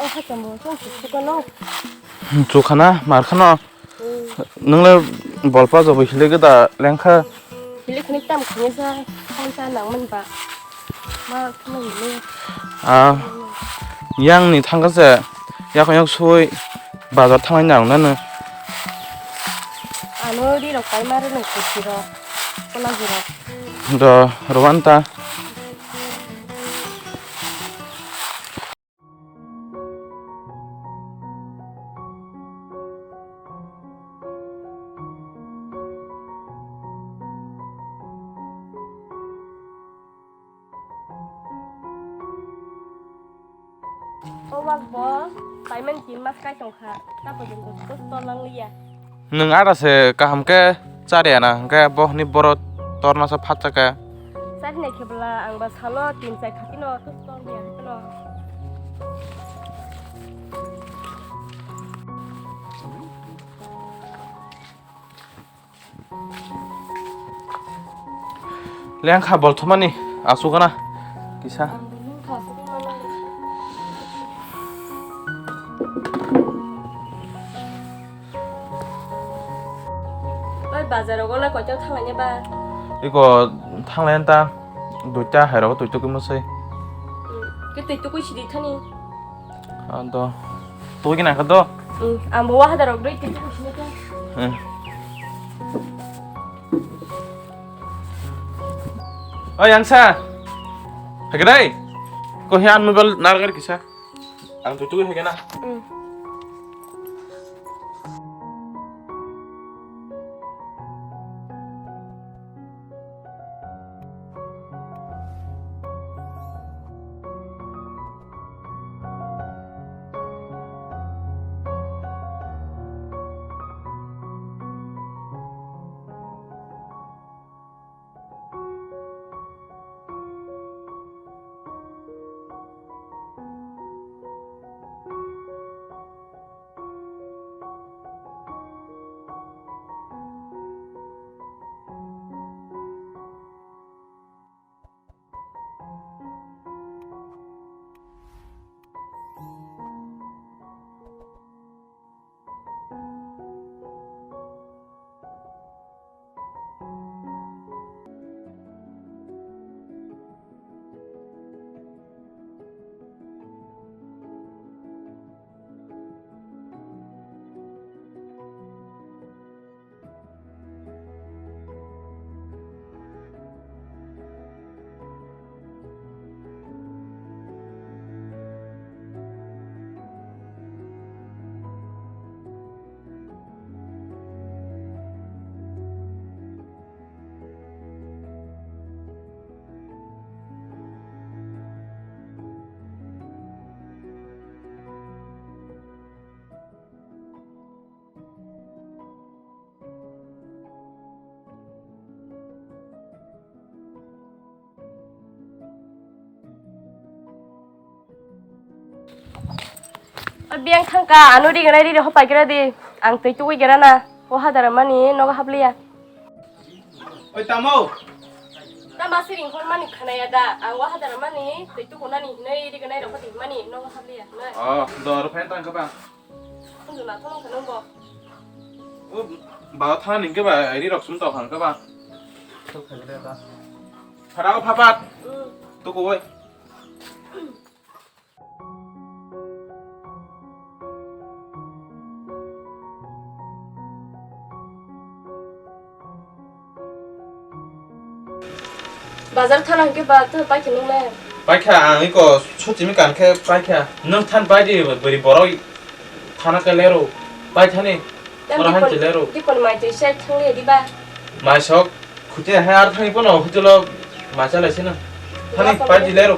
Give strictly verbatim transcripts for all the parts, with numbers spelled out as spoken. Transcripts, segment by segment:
O hakhe mo chwng chukano. Chukhana, markhano. Hmm. Nwngle bolpa jobo hile geda lengkha. Hile khani tam khani sa, khani sa nang man ba. Ma khani hile. Ah, yang ni thangka se, yak yak sui bazar thangai nang nanu. Ano ri rok kai mare nang kuchi rok, kola jiro. Do, rwanta. O wak bo payment tin mas kai tong kha, ta pojong ko tos tol lang liya. Nwng ada se kaham khe chariya na, hwnkhe bo hwnwi boro torna sa phatsa khe. Chari nai khe bwla ang ba salo tin chai khatino tos tol liya hwnkhe no. Lengkha bol thumani asugana kisa. Oi, bazar rogo le koito thanglai ne ba? Iko thanglai ta duita hai rogo tui tukui musai. Hmm, ke tui tukui sidi thani. Ando. Tui kina ka do? Hmm, ambo wahada rok doi tui tukui sini ta. Hmm. Oi, Angsa. Hagedai. Ko hian mobile nargar kisa. Ang tutu hagena. Mm. Oi, biyang thangka, ano riganai riri hopai gira di. Ang twi tugui gira na. O hadara mani nogo habliya. Oi, tamo. Tama siring hor mani khanaya da. Ang o hadara mani twi tugunani hinoi riganai rok hopai mani nogo habliya. Nai. Oh, dor phen tangka ba. Undo na thong khanung bo. O ba thani ke ba ri rok sum to khang ke ba. Thok khagra da. Phara ko phapat. Mm. Tuku oi. Bazar thana hwnkhe ba, tei paikha nung le? Paikha, ang iko suchimi kankhe paikha. Nwng than pai di, bwrwi borok thana khe lero. Paithani, oro han se lero. Dipon mai twi side thang le diba? Mai sok, khuti hai ar thani pono hotel o mai chalai sino. Thani pai di lero.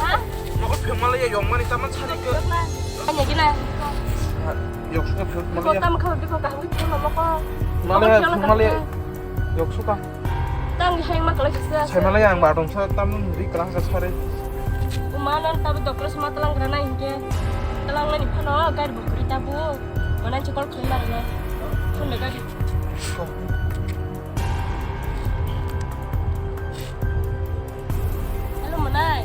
Ha? Mokol phengmale ya yongmani taman sari ke. Anya gina. Yok suka phengmale ya. Tam khawa bikho kahwi phengma mokol. Male phengmale. Yok suka. Tang hai ma kala kisa. Sai male yang ba dong sa tam ri kala sa sare. Umana tabu doktor sma talang grana inke. Talang nani phano gari bukri tabu. Mana chikol khulma rana. Phone gari. Hello, Monai.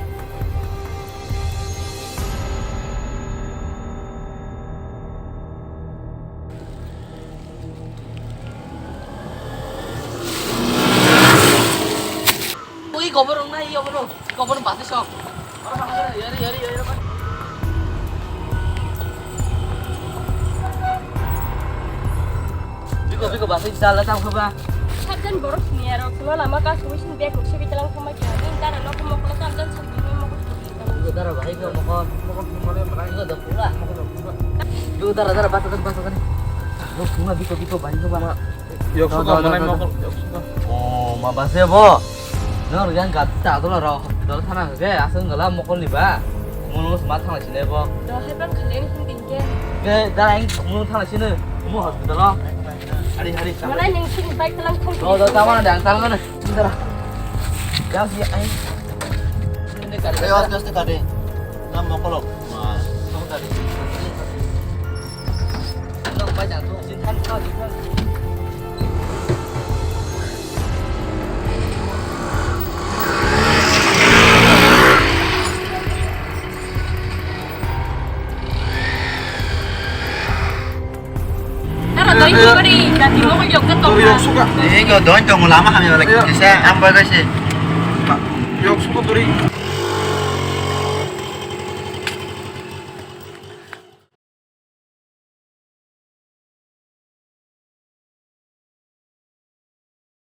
Ui, gobor wngnai, ui, gobor, gobor basi sok. Yari, yari, yari, yari. Kopi ko basai jala tang khaba. Sabjan borok sini aro kuno lama ka sumi sini bag rok sebi talang thangma kya. Ni dara nok mokolo tam jan sini nok mokolo. Dara bahai ko mokol. Mokol da pura. Dara dara basa kan basa kan. Biko biko bahai ko bana. Yok suka manai mokol yok suka. Oh, ma base bo. Nor yang gat ta dolo ro. Dol thana ke asung gala mokol ni ba. Mono ma thang sine bo. Do hai ban khale ni sing ding ke. Ke da ang mono thang sine. Mo hospital lo. Hari hari. Manai ning sing bike talang thang. Do do ta mana dang talang na. Dara. Yang si ai. Ayo aste aste kade. Nam mokol. Ma. Tara doi tongori, jati mokol yok ke tong. Yok suka. Ini kau doi tong lama kami balik. Iya. Bisa ambil kasih. Yok suka turi.